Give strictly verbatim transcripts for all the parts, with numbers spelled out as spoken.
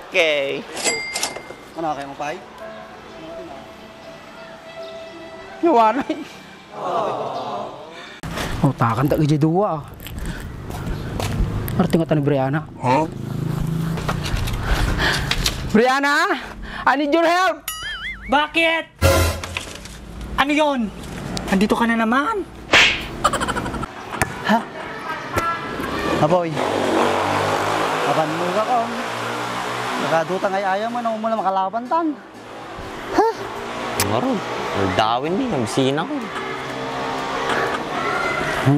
Okay. Ano, kaya mo, pay? Yawanay. O, takanta iti dua. Arti nga ta ni Brianna. Huh? Brianna, I need your help. Bakit? Ano yon? Andito ka na naman? Ha? Aboy. Aban mo ka ko. Nakaduta ngay ayam, ano mo na makalaban tan. Ha? Ngaro, dawin ni, nagsinang.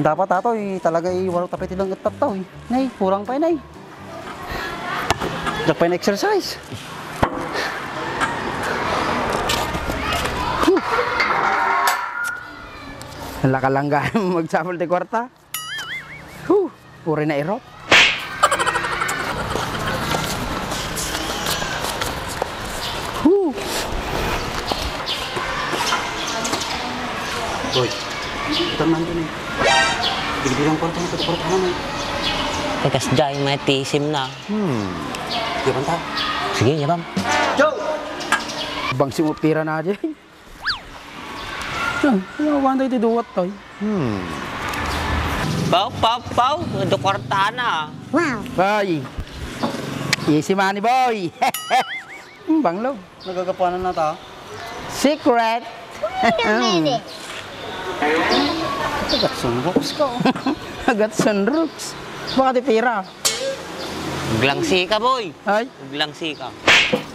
Dapat ato, eh, talaga, eh, walo tapit ilang itat tao, eh. Nay, kurang pa, nay. Diyak pa yung exercise. Huh. Nalakalangga magsapul ti kwarta. Huh. Puri na irok. Huh. Boy, ito man dun eh. Binibilang kwarta na, kwarta na, eh. Tekas jay, may tisim na. Hmm. Yaban ta. Sige, yaban. Joe! Bang si Mupira na, Jay. Hmm, ano ba iti duwat, toy? Hmm. Pau, pau, pau. Adu kwartana. Wow. Boy. Easy money, boy. Hmm, banglo. Nagagapanan na ta. Secret. Wait a minute. Agat sunroks ka. Agat sunroks. Baka ti pira. Glangsi ka, boy. Ay? Uglang sika.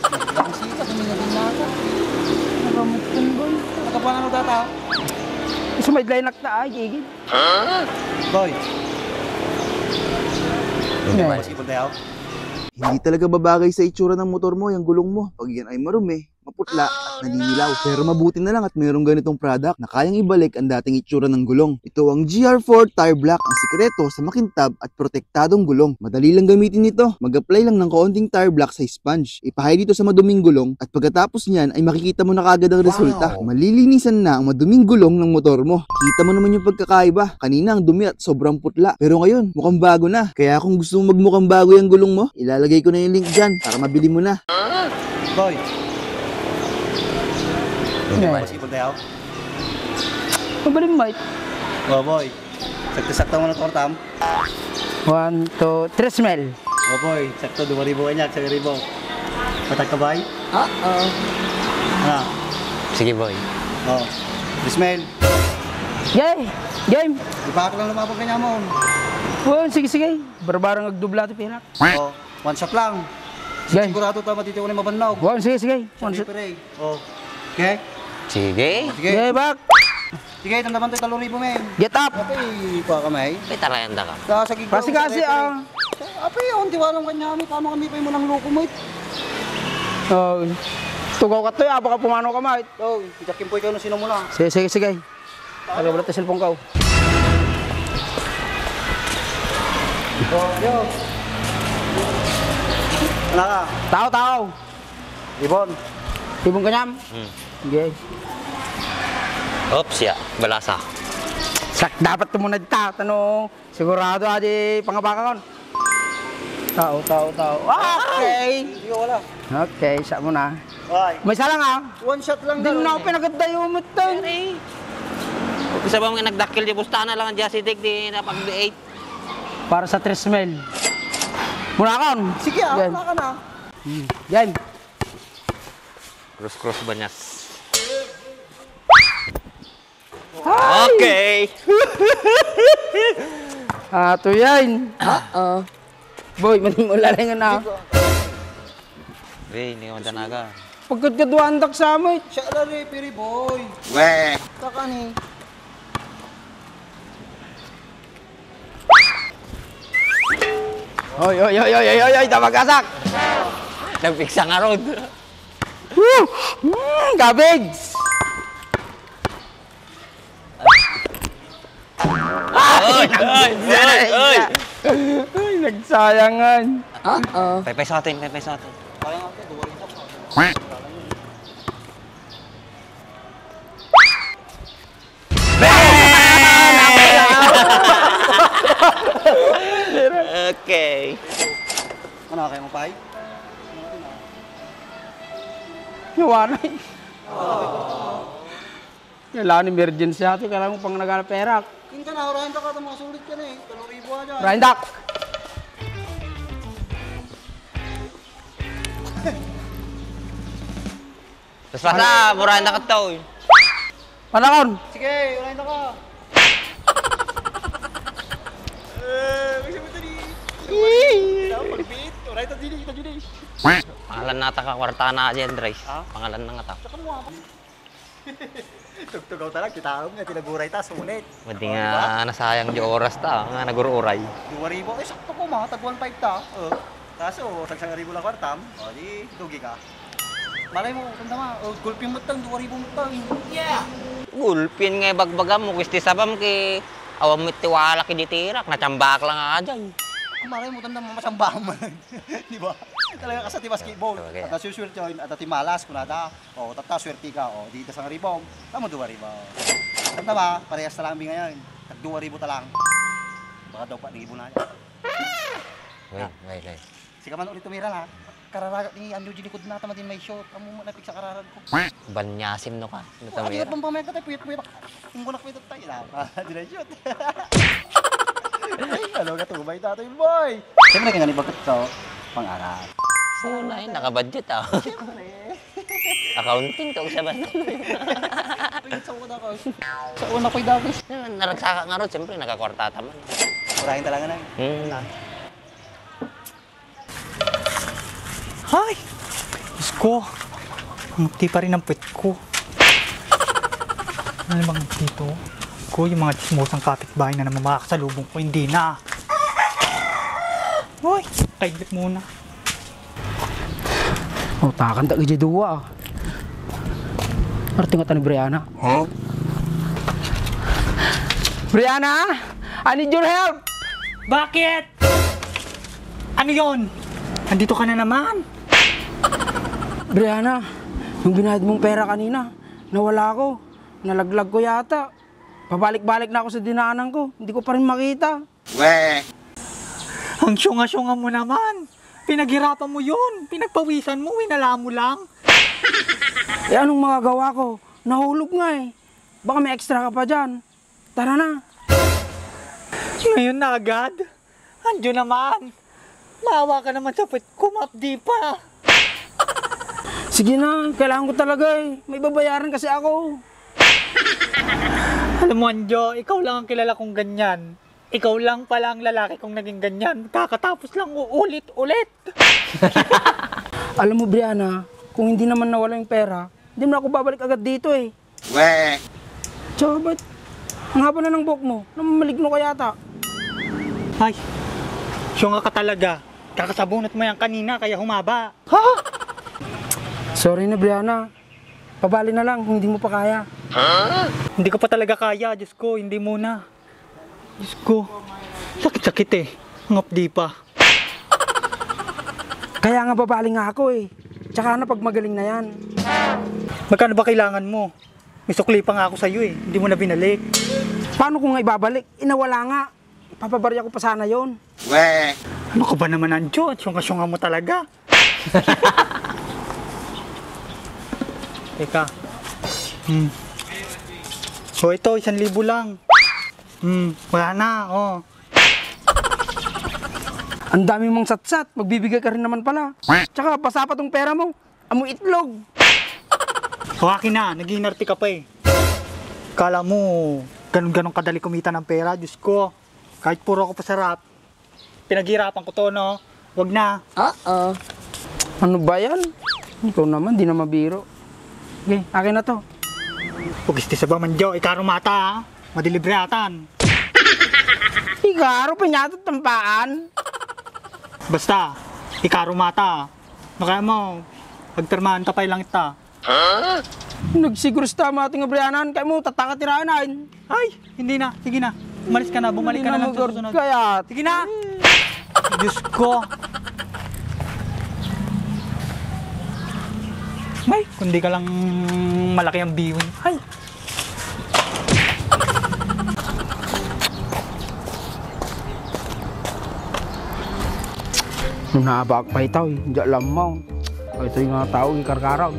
Uglang sika, tumingin din nata. Nakamutan, boy. Nakapangan mo tata? Gusto may dlaynak ta, ay, gigid. Boy. Hindi ba? Mas ipon tayo? Hindi talaga babagay sa itsura ng motor mo yung gulong mo. Pag yan ay marumi, maputla at naninilaw. Pero mabuti na lang at mayroong ganitong product na kayang ibalik ang dating itsura ng gulong. Ito ang G R four Tire Black, ang sikreto sa makintab at protektadong gulong. Madali lang gamitin ito. Mag-apply lang ng kaunting tire black sa sponge. Ipahay dito sa maduming gulong at pagkatapos niyan ay makikita mo na kaagad ang resulta. Wow! Malilinisan na ang maduming gulong ng motor mo. Kita mo naman yung pagkakaiba. Kanina ang dumi at sobrang putla. Pero ngayon, mukhang bago na. Kaya kung gusto mong magmukhang bago yung gulong mo, ilalagay ko na yung link dyan para mabili mo na. Boy. Hindi ba sipon tayo? Mabalin, Mike. Oh, boy. Sakto-sakto mo na tortam. One, two, three, smell. Oh, boy. Sakto, dua ribu kanya, isang ribu. Patag ka, bay? Oo. Ano? Sige, boy. Oh. Three, smell. Yay! Game! Ipaak lang lumabang kanya mo. Oh, sige, sige. Barbarang agdubla ti pinak. Oh. One shot lang. Sige. Sigurado ta matitiwan ni mabannog. One, sige, sige. One shot. Pere. Oh. Okay? Sige. Sige. Sige, back. Sige, tanda man tayo talo ribo, men. Get up. Apay, kuha ka, may. May tarayan da ka. Sa, sa gigawang Kasi, kasi, pere. Ah. Apay, oh, tiwalang kanya, may tama kami pa yung manang loko mo, eh. Oh. Tugaw ka to, eh, abaka pumano ka, mate. Oh, Jack Kimpoy kayo nung sino mo lang. Sige, sige, sige. Ano, wala tayo cellphone ka, oh. Oh, yo. Ano ka? Tao, tao. Ibon. Ibon ka niyam? Hmm. Okay. Oops, ya. Balasa. Sak, dapat tumunad ta. Tano, sigurado, adi, pangabaka kon. Tao, tao, tao. Okay. Hindi, wala. Okay, sa mo na. Ay. May isa lang, ah. One shot lang. Di na ako pinagadayo mo, Teng. Isa ba nga nagdakkel di busta na lang ang Jesse Dick di napag-eight? Para sa tres mil. Muna kon. Sige, ah. Yan. Wala ka na. Hmm. Yan. Cross, cross, banyas. Ay! Okay. Ato yan. Oo. Boy, mali mo lalingan na. Hey, hindi ka madanaga. Pagkadkaduan dak sa amoy. Siya la referee, boy. Weh. Takani. Oy, oy, oy, oy, oy, oy, oy, tabagasak. Nagpiksa nga road. Woo! Mm, cabbage! Ay, ay, ay, ay. Ay, nagsayangan. Oo. Pepes natin, pepes natin. Okay. Ano, kaya mo, pay? Yawanay. Kailangan emergency ato, kailangan mo pang nagana perak. Inka na, urayan ta ka, mga sulit ka na eh. Talo ribo aja. Urayan ta. Basta, basta, murayan na ka to, eh. Panahon! Sige, urayan na ka. Eh, may sabi tadi. Kailangan pagbit. Urayan ta dili, kita dili. Pangalan nata ka, kwarta na dyan, Dres. Ha? Pangalan na nga ta. Saka mo ako. Tugtugaw talaga, kita nga tinaguray ta, sulit. Madi nga nasayang di oras ta, nga nagururay. Dua ribu, eh, sakto ko, mga tag one five ta. Oh. Kaso, tag sangribu lang kwartam, o, di, dugi ka. Malay mo, tanda ma, oh, gulpin mo tang, dua ribu mo tang. Gulpin nga ibagbagam mo, kusti sabam ki, awan mo tiwala ki ditirak, natsambaak lang nga ajay. Malay mo, tanda ma, matsambaak man. Di ba? Talaga ka sa ti basketball. Okay. At nasusulit yun, at ti malas, kunada. O, tatta, swerte ka. O, di ta sangribu. Tamo dua ribu. Tanda ba? Parehas na lang mi ngayon. Tag dua ribu ta lang. Baka daw pa ribu na yan. Wait, wait, wait. Sige man ulit tumira na. Kararaga ni Anjo G likod na, tama din may shot. Amo mo na pigsa kararag ko. Banyasim no ka. Ano tama Ano yun? Bang pamay ka tayo, puyat-puyat. Ang gulak puyat tayo. Di na shot. Ay, ano ka tumay tato yung boy? Siyempre, kanya ni Bakit ka, oh. Pang-aral. Una, eh, nakabudget, ah. Siyempre. Accounting to, siya ba? Sa una ko. Sa una ko'y dagos. Yan, naragsak nga ron, siyempre, nagkakwarta ta man. Urahin talaga na. Hmm. Ay! Diyos ko. Ang ti pa rin ang puwet ko. Ano bang dito? Ko, yung mga chismosang kapitbahay na naman makakasalubong ko, hindi na. Uy! Kaidlip muna. O, takan ta kay dua, ah. Arting ata ni Brianna. Huh? Brianna, I need your help! Bakit? Ano yon? Andito ka na naman? Brianna, yung binayad mong pera kanina, nawala ko. Nalaglag ko yata. Pabalik-balik na ako sa dinaanan ko. Hindi ko pa rin makita. We. Ang syunga-syunga mo naman. Pinaghirapan mo yun. Pinagpawisan mo, winala mo lang. Eh, anong magagawa ko? Nahulog nga eh. Baka may extra ka pa dyan. Tara na. Ngayon na agad? Anjo naman. Maawa ka naman sa puwet ko, mapdi pa. Sige na, kailangan ko talaga eh. May babayaran kasi ako. Alam mo, Anjo, ikaw lang ang kilala kong ganyan. Ikaw lang pala ang lalaki kong naging ganyan. Kakatapos lang uulit-ulit. Alam mo, Brianna, kung hindi naman nawala yung pera, hindi naman ako babalik agad dito eh. We. Tsaka ba't ang haba na ng buhok mo? Namamaligno ka yata. Ay, syunga ka talaga. Kakasabunot mo yan kanina, kaya humaba. Ha? Sorry na, Brianna. Pabali na lang kung hindi mo pa kaya. Hindi ko pa talaga kaya, Diyos ko, hindi muna. Diyos ko, sakit-sakit eh. Ang apdi pa. Kaya nga babali nga ako eh. Tsaka na pag magaling na yan. Magkano ba kailangan mo? May sukli pa nga ako sa'yo eh. Hindi mo na binalik. Paano ko nga ibabalik? Inawala nga. Ipapabarya ko pa sana yon. We. Ano ka ba naman, Anjo? At syunga-syunga mo talaga. Teka. Hmm. So ito, isang libo lang. Hmm, wala na, oh. Ang dami mong satsat, magbibigay ka rin naman pala. Tsaka, basa pa tong pera mo. Amo itlog. O, akin na, nag-iinarte ka pa eh. Kala mo, ganun-ganun kadali kumita ng pera, Diyos ko. Kahit puro ako pasarap, pinaghirapan ko to, no? Wag na. Oo. Ano ba yan? Ikaw naman, di na mabiro. Okay, akin na to. Huwag isti sa bamanjo, ikarumata, ha? Madilibre atan. Ikaro, panyatag tampaan. Basta, ikarumata. Makaya mo, agpermahan ta pay langit ta. Nagsiguros ta, mating abrianan, kaya mo, tataka tiranan. Ay, hindi na. Sige na. Umalis ka na. Bumalik ka na lang sa susunod. Kaya. Sige na. Diyos ko. May, kundi ka lang malaki ang biwin. Ay. Nung naabak pa itaw, eh. Diyan lang mo. Itoy nga tao, ikarkarag.